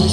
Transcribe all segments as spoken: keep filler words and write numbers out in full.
Un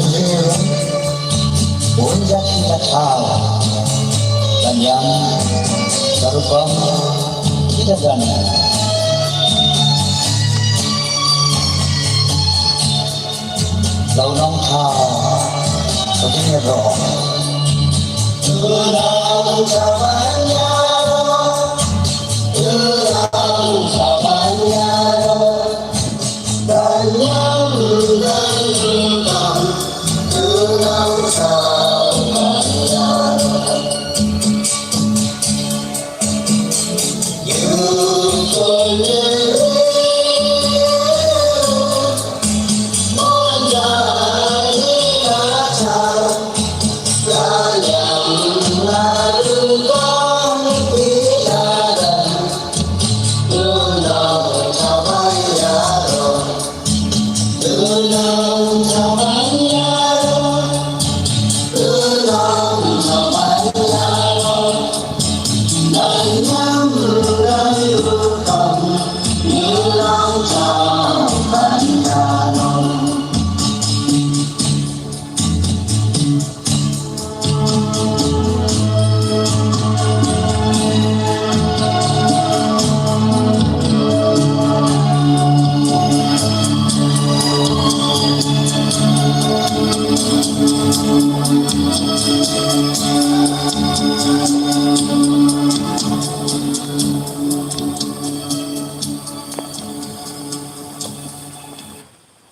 ym, un ïa ki na thaw, ban ïam ka rukom ki da gan. Law nong thaw, ka jingïaroh.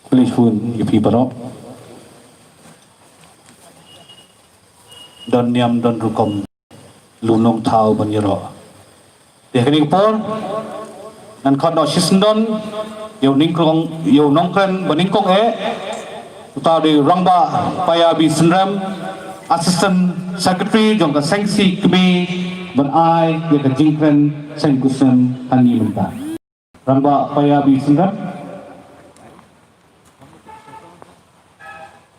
Khublei shibun ïa phi baroh. Don niam don rukom, lum nongthaw ban ïaroh. Te ha kane ka por ngan khot noh shisyndon ïa u nyngkong, ïa u nongkren ba nyngkong eh, uta u dei u Rangbah Paiabi Synrem, Assistant Secretary jong ka Seng Sih Kmie, ban ai ïa ka jingkren seng kusnem hangne mynta. Rangbah Paiabi Synrem.